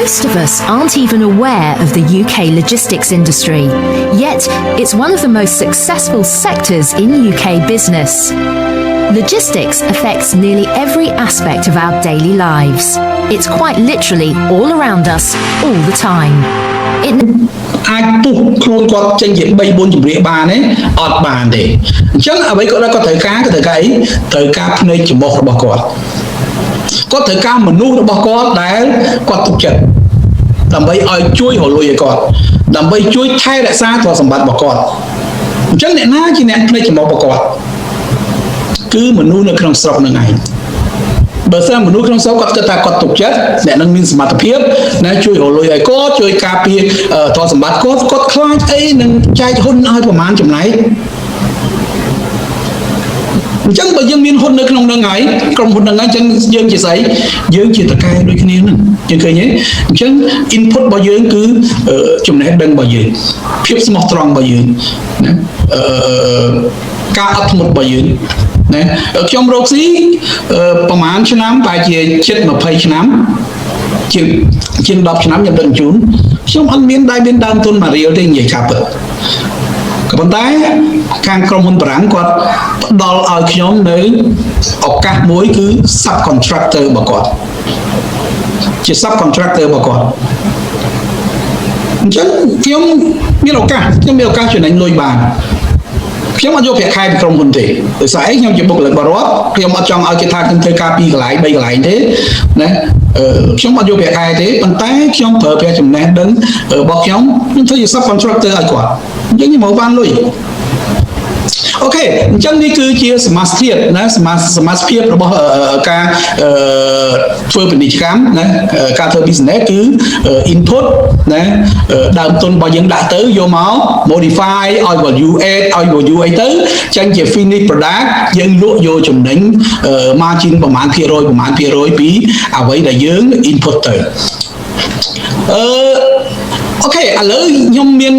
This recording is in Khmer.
Most of us aren't even aware of the UK logistics industry, yet it's one of the most successful sectors in UK business. Logistics affects nearly every aspect of our daily lives. It's quite literally all around us, all the time. It អាចពុះខ្លួនគាត់ចេញជា3 4ជំរាបបានទេអត់បានទេអញ្ចឹងអ្វីគាត់គាត់ត្រូវការគាត់ត្រូវការអីត្រូវការភ្នែកច្រមុះរបស់គាត់គាត់ត្រូវការមនុស្សរបស់គាត់ដែលគាត់ទុកចិត្តដើម្បីឲ្យជួយរកលុយឲ្យគាត់ដើម្បីជួយថែរក្សាទ្រព្យសម្បត្តិរបស់គាត់អញ្ចឹងអ្នកណាជាអ្នកភ្នែកច្រមុះរបស់គាត់គឺមនុស្សនៅក្នុងស្រុកនឹងឯងបើសិនមនុស្សក្នុងស្រុកគាត់គិតថាគាត់ទុកចិត្តអ្នកនឹងមានសមត្ថភាពណាជួយរកលុយឲ្យគាត់ជួយការពារទ្រព្យសម្បត្តិគាត់គាត់ខ្លាចអីនឹងចែកហ៊ុនឲ្យប្រមាណចំណែកអញ្ចឹងបើយើងមានហ៊ុននៅក្នុងនឹងហើយក្រុមហ៊ុននឹងហើយអញ្ចឹងយើងជាស្អីយើងជាថៅកែដូចគ្នាហ្នឹងយើងឃើញទេអញ្ចឹង input របស់យើងគឺចំណេះដឹងរបស់យើងភាពស្មោះត្រង់របស់យើងណាអឺការអត់ធ្មត់របស់យើងណាខ្ញុំរកស៊ីប្រហែលឆ្នាំប្រហែលជាជិត20ឆ្នាំជាងជាង10ឆ្នាំខ្ញុំដឹកជញ្ជូនខ្ញុំអត់មានដៃមានដើមទុនមួយរៀលទេនិយាយការពិតក៏ប៉ុន្តែខាងក្រុមហ៊ុនបារាំងគាត់ផ្ដល់ឲ្យខ្ញុំនៅឱកាសមួយគឺ subcontractor របស់គាត់ជា subcontractor របស់គាត់អញ្ចឹងខ្ញុំមានឱកាសខ្ញុំមានឱកាសចំណេញលុយបានខ្ញុំអត់យកប្រាក់ខែពីក្រុមហ៊ុនទេដោយសារអីខ្ញុំជាបុគ្គលិកបរដ្ឋខ្ញុំអត់ចង់ឲ្យគេថាខ្ញុំធ្វើការពីរកន្លែងបីកន្លែងទេណាអឺខ្ញុំអត់យកប្រាក់ខែទេប៉ុន្តែខ្ញុំប្រើប្រាស់ចំណេះដឹងរបស់ខ្ញុំខ្ញុំធ្វើជា subcontractor ឲ្យគាត់អញ្ចឹងខ្ញុំមកបានលុយ OK អញ្ចឹងនេះគឺជាសមាសធាតុណាសមាសមាសភាពរបស់ការធ្វើពាណិជ្ជកម្មណាការធ្វើ business គឺ input ណាដើមទុនរបស់យើងដាក់ទៅយកមក modify ឲ្យ value add ឲ្យ value អីទៅចេញជា finish product យើងលក់យកចំណេញ margin ប្រមាណភាគរយប្រមាណភាគរយពីអ្វីដែលយើង input ទៅអឺ OK ឥឡូវខ្ញុំមាន